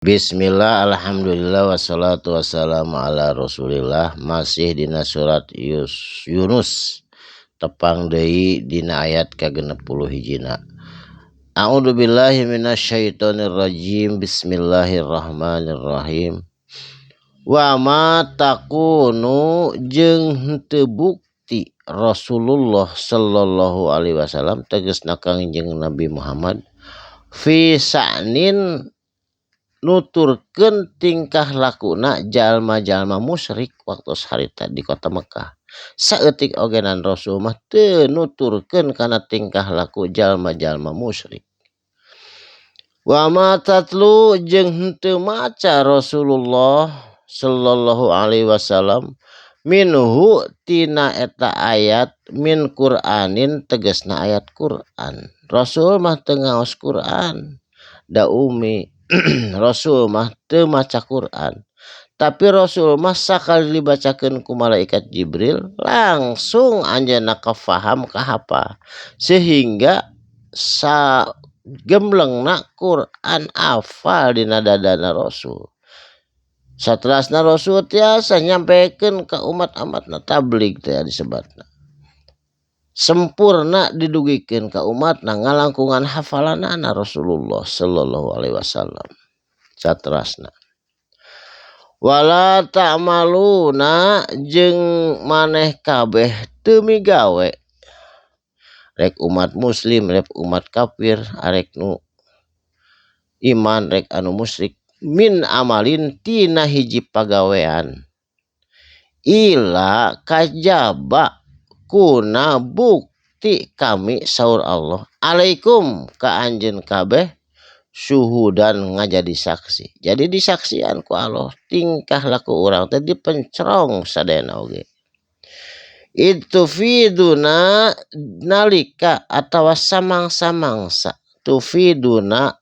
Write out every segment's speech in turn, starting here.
Bismillah, alhamdulillah, wassalatu wassalamu ala rasulillah. Masih dina surat Yunus, tepang deui dina ayat ka-60 hijina. A'udzu billahi minasyaitonir rajim. Bismillahirrahmanirrahim. Wa ma takunu jeung henteu bukti Rasulullah sallallahu alaihi wasallam tegasna Kangjeng Nabi Muhammad fi sa'nin nuturkeun tingkah lakuna jalma-jalma musyrik waktu harita di kota Mekah. Saeutik ogenan Rasul mah teu nuturkeun kana tingkah laku jalma-jalma musyrik. Wa ma tatlu jeung henteu maca Rasulullah sallallahu alaihi wasallam minhu tina eta ayat min Qur'anin tegasna ayat Qur'an. Rasul mah teu ngaos Qur'an da umi. Rasul mah teu maca Quran, tapi Rasul mah sakali dibacakeun ku malaikat Jibril langsung anjeunna kafaham kahapal sehingga sagemblengna Quran hafal dina dadana Rasul. Saterasna Rasul tiasa nyampekeun ka umat-umatna, tabligh teh disebatna. Sempurna didugikeun ka umatna ngalangkungan hafalanana Rasulullah sallallahu alaihi wasallam. Saterasna wala ta'maluna jeung maneh kabeh teu migawe, rek umat muslim rek umat kafir, arek nu iman rek anu musyrik, min amalin tina hiji pagawean ila kajaba kuna bukti kami saur Allah alaikum ka anjeun kabeh suhudan ngajadi saksi. Jadi disaksian ku Allah tingkah laku urang teh dipencerong sadayana oge. Itu fiduna nalika atawa samang-samangsa tufiduna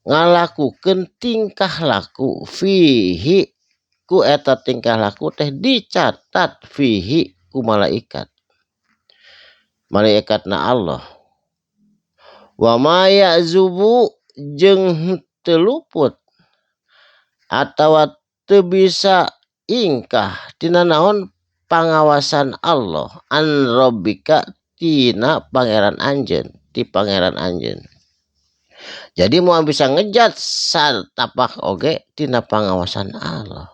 ngalakukeun tingkah laku fihi ku eta tingkah laku teh dicatat fihi ku malaikat, malaikatna Allah. Wa ma ya'zubu jeung teu luput atawa teu bisa ingkah tina naon pangawasan Allah an rabbika tina pangeran anjeun, ti pangeran anjeun. Jadi moal bisa ngejat satapak oge tina pangawasan Allah.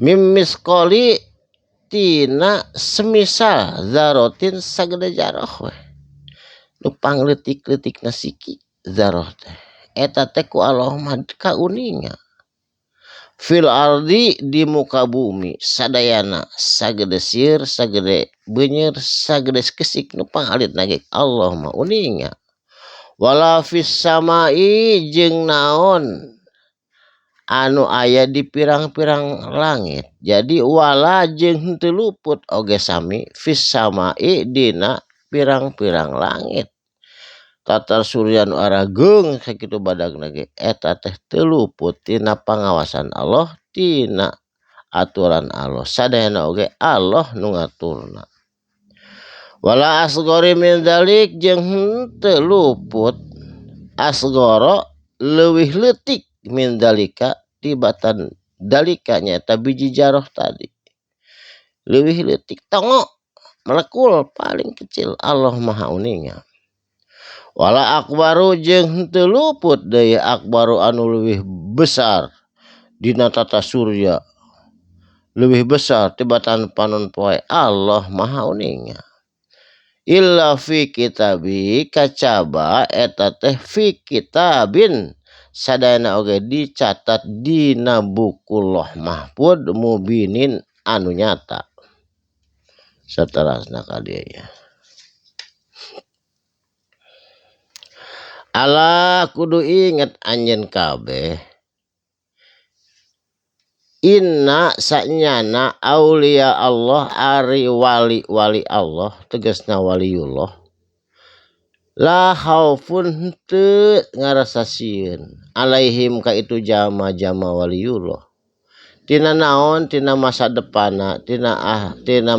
Mim misqali tina semisal zarotin sagede jaroh we. Nu pangleutik-leutikna siki zaroh teh. Eta teh ku Allah mah kauninga. Fil ardi di muka bumi sadayana sagede sieur sagede beuneur sagede kesik nu pangalitna ge Allah mah uninga. Wala fis samai jeung naon anu aya di pirang-pirang langit. Jadi wala jeung henteu luput oge sami fis samai dina pirang-pirang langit. Tatar surya nu arageung sakitu badagna ge eta teh teu luput tina pangawasan Allah, tina aturan Allah. Sadayana oge Allah nu ngaturna. Wala asgori min dzalik jeung henteu luput asgoro leuwih leutik min dalika tibatan dalika nyaeta biji jaroh tadi. Leuwih leutik tongo melekul paling kecil Allah maha uninga. Wala akbaru jeung henteu luput deui akbaru anu leuwih besar dina tata surya, leuwih besar tibatan panon poe Allah maha uninga. Illa fi kitabi kacaba eta teh fi kitabin sadayana oge dicatat dina buku Loh Mahfud mubinin anu nyata. Saterasna ka dieu ya. Ala kudu inget anjeun kabeh inna sanyana aulia Allah ari wali-wali Allah tegasna waliullah la khaufun henteu ngarasa sieun alaihim ka itu jama-jama waliullah tina naon tina masa depanna tina tina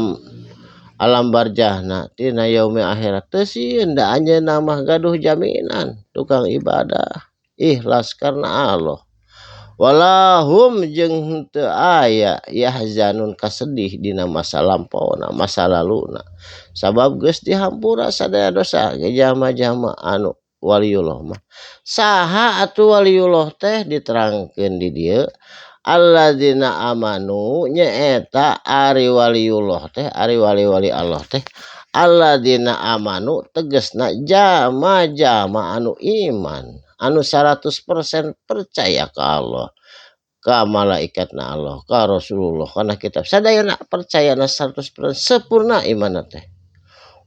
alam barjahna tina yaumi akhirat teu sieun da anjeunna mah gaduh jaminan tukang ibadah. Ikhlas karena Allah. Walahum jeung henteu aya yahzanun kasedih dina masa lampauna masa laluna sabab geus dihampura sadaya dosa ge jalma-jalma anu waliullah mah. Saha atuh waliullah teh diterangkeun di dieu alladzina amanu nyaeta ari waliullah teh ari wali-wali Allah teh alladzina amanu tegasna jalma-jalma anu iman anu 100% percaya ka Allah, ka malaikatna Allah, ka Rasulullah, kana kitab sadayana percayana 100% sempurna imanna teh.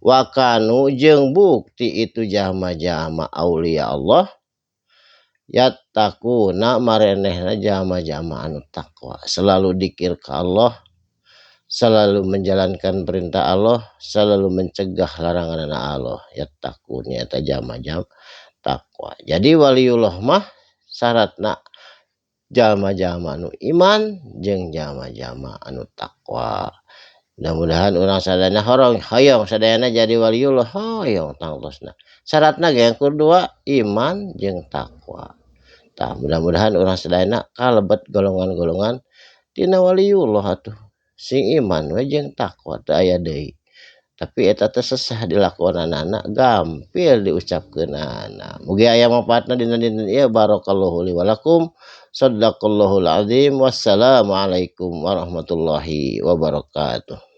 Wa kanu jeung bukti itu jalma-jalma aulia Allah yattaquna marenehna jalma-jalma anu takwa, selalu dikir ka Allah, selalu menjalankan perintah Allah, selalu mencegah larangan Allah. Yattaqun eta jalma-jalma takwa. Jadi waliullah mah syaratna jalma-jalma anu iman jeung jalma-jalma anu takwa. Mudah-mudahan urang sadayana horong hoyong sadayana jadi waliullah hoyong tangtosna. Syaratna ge yang kedua iman jeung takwa. Tah mudah-mudahan urang sadayana kalebet golongan-golongan tina waliullah atuh. Sing iman we jeung takwa teu aya deui. Tapi eta teh sesah dilakonanana gampil diucapkeunana. Mugi aya manfaatna dina dinten ieu. Barakallahu li wa lakum. Shadaqallahul azim. Wassalamualaikum warahmatullahi wabarakatuh.